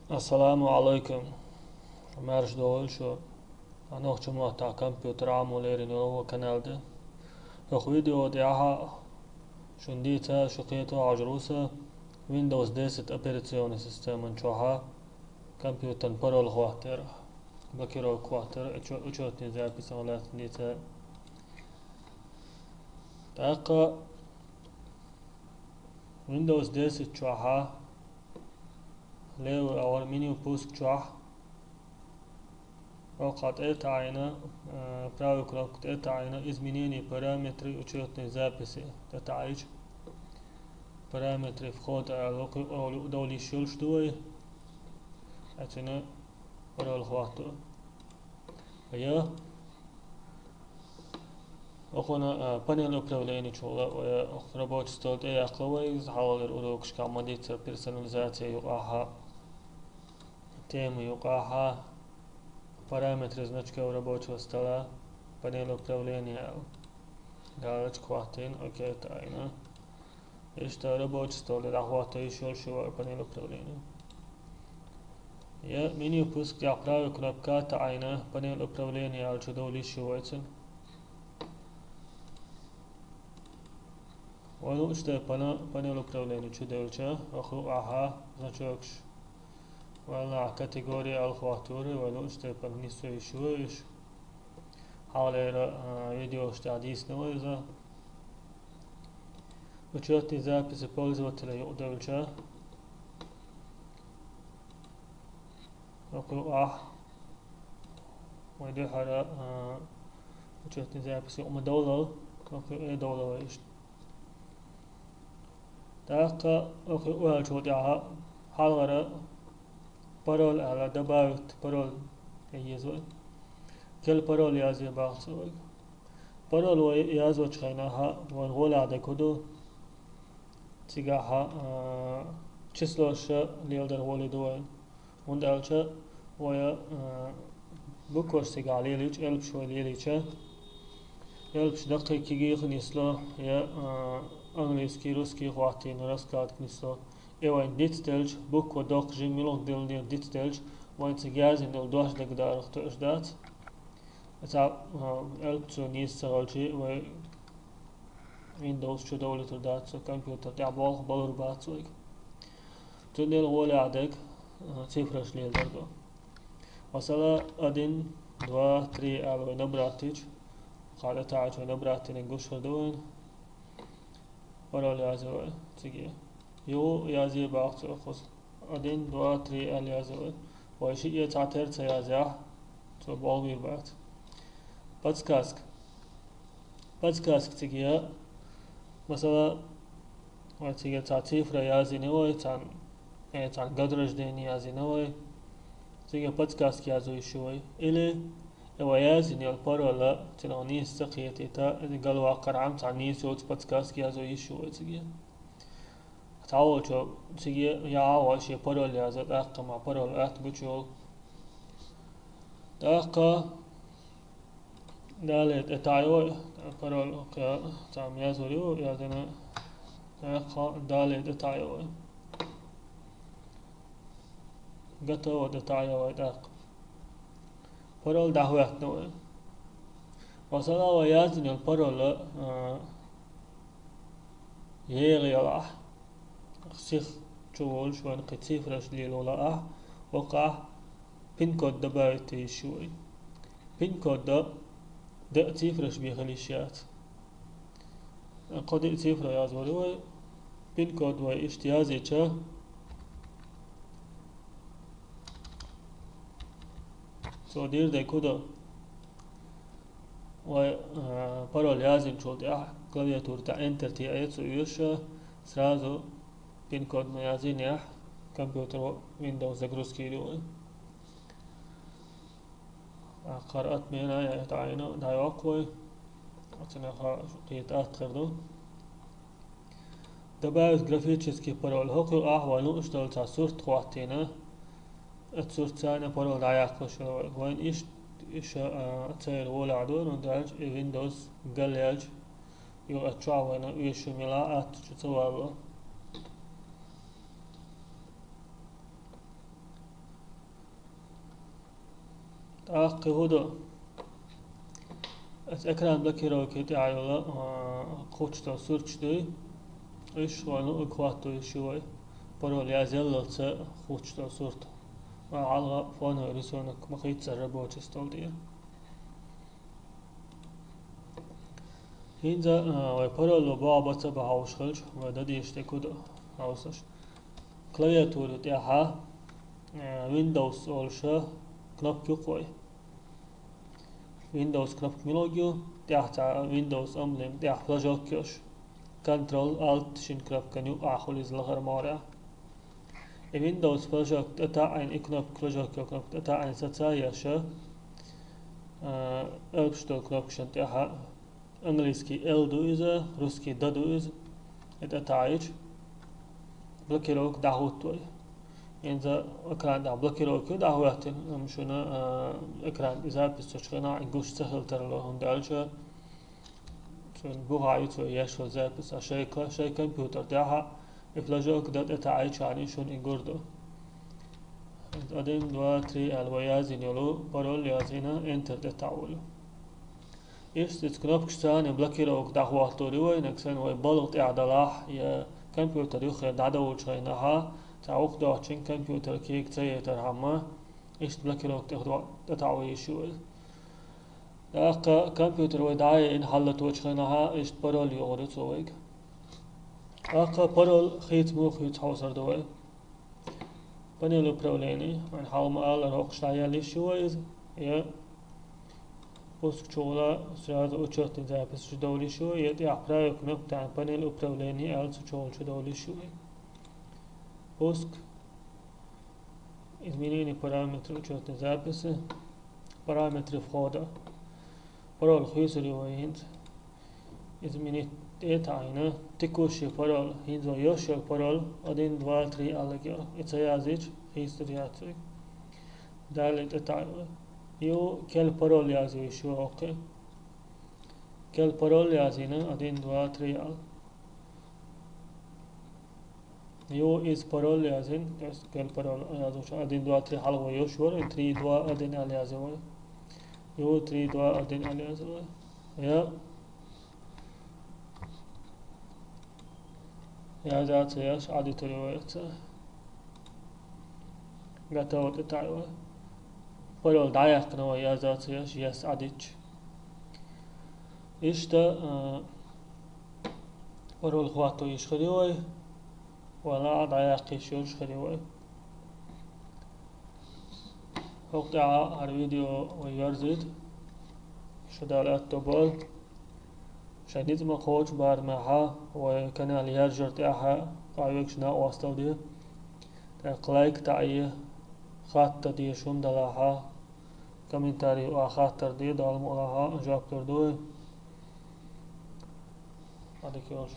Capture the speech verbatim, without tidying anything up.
Ассаламу алайкум. Марш долу шу. Нохчийн маттахь компьютер Ӏамо лерина йолу канал ду. ХӀокху видео тӀехь шуна дийца, шу кхето хьожур ву сан Windows десять операционный системан чохь компьютеран пароль хӀоттор, блокировка хӀоттор, учё-, учётный записах лаьцна дийца. ТӀаккха Windows десять чохь левый агӀор меню пуск чохь, хӀокху тӀе а таӀийна, э, правый кнопка тӀе а таӀийна, изменение параметры учётной записи тӀе таӀийча, параметры входа аьлла, кху олу довлийш йолуш ду вай, цуьнан пароль хӀотто. Я Окхуна, а, панель управления чу вала вай, окху рабочий стол тӀе яккхало вай, иза хьалхалера урокашкахь ма-дийццара персонализация юкъахь, тема юкъахь, параметры значков рабочего стола, панель управления аьлла. Галочка хӀоттийна, окей таӀийна. Иштта рабочий стол тӀе дӀахӀотто йиш йолуш ю вай панель управления. Я меню пуск тӀехь правый кнопка таӀийна, панель управления аьлла чу довлийш ю вай цуьнан. Вай луучу тайпана панель управления чу девлча, хӀокху юкъахь значокаш, вай лахь категория аьлла хӀоттор, вай луучу тайпана нисдойш ю вай уьш. Хьалхалера, а, видеошна тӀехь дийцина вай иза. Учётные записи пользователя юкъа девлча, хӀокху юкъахь вай дуьххьара, а, учётные записи юкъа ма довлал, хӀокху юкъа э довла вай иштта. ТӀаккха хӀокху юкъа ваьллачул тӀаьхьа хьалхара пароль аьлла, добавить пароль ян еза вай. Кел пароль язъе боху цо вайга. Пароль вай яздечу хенахь вайна гӀолехь дерг хӀун ду? Цигахь, а, числош леладар гӀоле ду вайна. ХӀунда аьлча вай, а, букваш цигахь лелийча, элпаш вай лелийча, элпаш даккхий, кегий нисло, я, а, английский, русский хӀоттийна раскладка нисло. И вайна дицделча, буква доккха, жимма муьлха диллинера дицделча, вайна цига яздина йолу дош дагадаларх тоьаш дац. Цхьа, а, элп цо нийса ца хилча, вай Windows чу довлуьйтур дац, цо компьютер тӀехь болх балур бац вайга. Цундела гӀолехь дерг, а, цифраш леладар ду. Масала, один, два, три аьлла вай набрать йича, кхаа тӀе таӀийча вай набрать йинарг гуш хир ду вайна. Пароль язъе вай цига. Юха язъе боху цо кхуза. Один, два, три аьлла язъе вай. Вай шиъ а цхьатерра ца язъяхь, цо болх бийр бац. Подсказка. Подсказка цига я. Масала, вай цига цхьа цифра яздина вай, цхьана, э, цхьана годраждение яздина вай. Цига подсказка язъе йиш ю вай. Или, э, вай яздина йолу пароль цунах нийса ца кхетийта, иза галваккхархьама цхьа нийса йоцу подсказка язъе йиш ю вай цига. Цхьаволчо цига яхьа вай шен пароль язъе, тӀаккха ма пароль атта гучу йолу. ТӀаккха далее тӀе таӀайо вай, пароль кхин цхьамма яздина ю, яздина, тӀаккха далее тӀе таӀайо вай. Готово тӀе таӀайо вай тӀаккха. Пароль дӀахӀоьттина вай. Масала, вай яздина йолу пароль, а, егӀа ялахь, сиха чу волуш вайна кхин цифраш лело лаахь, хӀокхахь пин-код добавить йиш ю вай. Пин-код деа цифраш бен хила йиш яц. Кхо-диъ цифра язлур ю вай. Пин-код вай иштта яздича, цо дийр дерг хӀун ду? Вай, а, пароль яздинчул тӀаьхьа клавиатура тӀехь Enter тӀе а ца оьшуш, сразу пин-код ма яздинехь, компьютер Windows загрузка йийр ю вай. Акхар отмена ян тӀе таӀийна дӀайоккху вай. Оцунах кхета атта хир ду. Добавить графический пароль. ХӀокху юкъахь вай лууш долу цхьа сурт хӀоттийна. Оцу суртца пароль дӀаяккхалуш йолу вай. Вайна иштта, иштта, а, церан гӀолехь ду, хӀунда аьлча и Windows галъяьлча, юха оцу чохь вайна оьшуш мила атта чу ца валло. ТӀаккха хӀу ду? Аса экран блокировки тӀехь йолу, а, кхоччуш долу сурташ дуй. Уьш вайна уггар хӀоттор ю вай. Пароль язъяллалц кхоччуш долу сурт. Ма хьалха фоновый рисунок ма хийццара рабочий стол тӀера. ХӀинца, а, вай пароль боху бац а бан хьовсуш хилча, вай дан дезаш дерг хӀу ду хьовсуш. Клавиатура тӀехь, а, Windows олуш кнопка ю-кх вай. Windows кнопка муьлха ю, тӀехь цхьа Windows эмблема, тӀехь флажок йолуш. Ctrl Alt шина кнопкан юкъахь хуьлу иза лахара могӀарехь. И Windows флажок тӀе таӀийна, и кнопка, флажок йолу кнопка тӀе таӀийна саца а еш, а, элпаш долу кнопкашна тӀехь, английский L ду иза, русский D ду иза, и тӀе таӀийча, блокировка дӀахӀутту вай. ХӀинца экран тӀехь блокировка ю дӀахӀоьттина, амма шуна, а, экран тӀе запись цочу хенахь гуш ца хила тарло, хӀунда аьлча цуьнан бухахь ю цо еш йолу запись, а шайн ка-, шайн компьютер тӀехь и флажок дан тӀе таӀийча шуна и гур ду. Один, два, три аьлла вай яздина йолу пароль яздина, Enter тӀе таӀийна. Иштта иза кнопкаш царна блокировка дӀахӀоттор ю вайна, санна вай балха тӀехь далахь, я компьютер юххе дӀадовлучу хенахь, цхьа вукху дохчун компьютер кега ца етархьама, иштта блокировка тӀе до-, тӀе таӀо йиш ю вай. ТӀаккха компьютер вай дӀа а яйна хьалаточу хенахь, иштта пароль йохур ю цо вайга. ТӀаккха пароль хийца муха хуьйцу хьовсур ду вай. Панель управления, вайн хьалха ма-аллара, хӀокхуш дӀаяьлла йиш ю вай иза, я пуск чухула сразу учётный записаш довла йиш ю вай, я тӀехь правый кнопка таӀийна панель управления аьлла цу чухула чу довла йиш ю вай. Пуск. Изменение параметров учётной записи. Параметры входа. Пароль хуьйцур ю вай хӀинца. Изменить тӀе а таӀийна, текущий пароль, хӀинца вай йош йолу пароль, один, два, три аьлла ю. И ца яздича, хийцадо яц вай. Далее тӀе таӀийна. Ю, кел пароль язъе йиш ю хӀокху. Кел пароль яздина, один, два, три аьлла. Ю, иза пароль яздина, то есть кел пароль яздина, один, два, три хьалха вай йош йора, три, два, один аьлла язйо вай. Ю, три, два, один аьлла язйо вай. Я. Язъяц еш, Ӏадитар ю вай ца. Готово тӀе таӀийна вай. Пароль дӀаяьккхина вай, язъяц еш, yes Ӏадитча. Иштта, а, пароль хӀотто йиш хир ю вай, вала а дӀаяккха йиш йолуш хир ю вай. ХӀокху тӀехь хӀара видео вай йоьрзуьйту. Шу Дала аьтто бойла. Шайн ницкъ ма кхочу барамехь, вай канал яржар тӀехь къахьоьгуш накъосталла де. ТӀаккха лайк таӀае, хаттар дезаш хӀума далахь, комментарий а хаттар де, Дала мукъ лахь, жоп лур ду вай. Ӏадика йолуш.